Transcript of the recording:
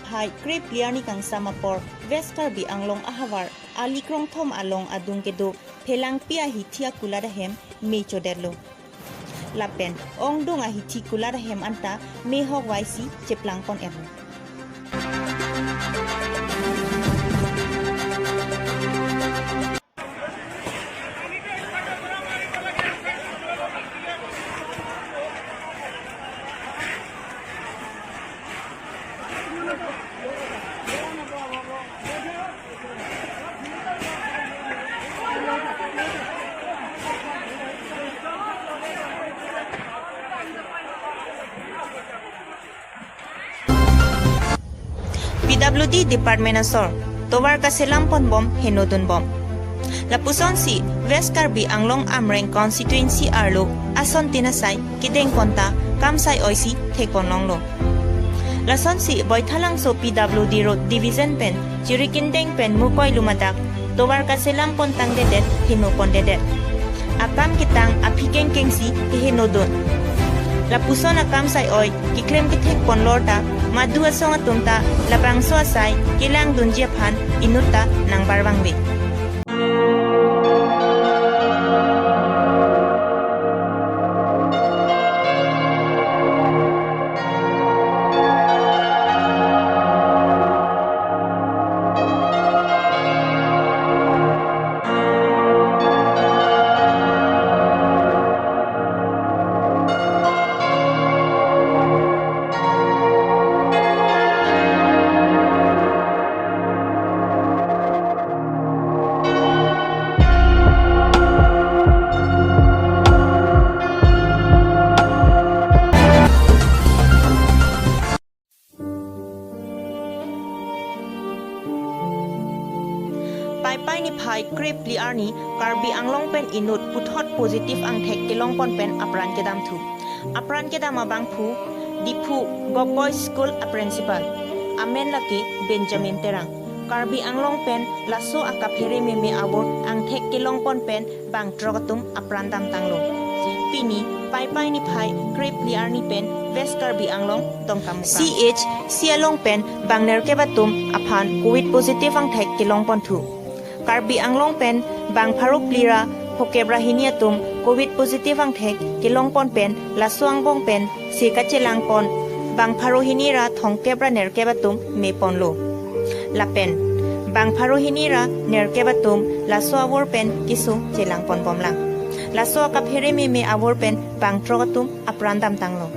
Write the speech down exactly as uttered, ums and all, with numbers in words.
Phai krepli arni kangsam apor West Karbi Anglong ahavar ali krongthom along adung kedo Phelangpi ahithi akulat ahem me chodetlo. Lapen ongdung ahithi kulat ahem anta mehok vaisi cheplangpon-etlo. P W D Department asor tovar kaselam ponbom henodunbom. Lapusonsi West Karbi Anglong Amreng constituency arlo asontin asai kedengpon ta kam sai-oisi thekponlonglo. Lasonsi Boithalangso P W D Road Division pen Chirikindeng pen Mukoi Lumadak tovar kaselam pontangdedet henopondedet. Akam ketang aphi kengkengsi kehenodun. Lapuson akam sai-oi keklem kethekponlor ta madu asong atum ta labangso asai kelangdunji aphan inut ta nangbarvangve. Paipai niphai krepli arni Karbi Anglong pen inut puthot positive angthek kelongpon pen apran kedamthu. Apran kedam abangphu Diphu Govt Boys School a principal, amen lake Benjamin Terang. Karbi Anglong pen laso akaphere meme avur angthek kelongpon pen bangthrok atum apran damtanglo. Pini Paipai niphai krepli arni pen West Karbi Anglong Dongkamukam C H C along pen bang nerkep atum aphan Covid positive angthek kelongponthu. Karbi Anglong pen bang pharo pli ra phokep ra hini atum Covid positive angthek kelongpon pen laso angbong pen se kachelangpon bang pharo hini ra thomkep ra nerkep atum meponlo. Lapen bang pharo hini ra nerkep atum laso avur pen keso chelangponbomlang. Laso akaphere meme avur pen bangthrok atum apran damtanglo.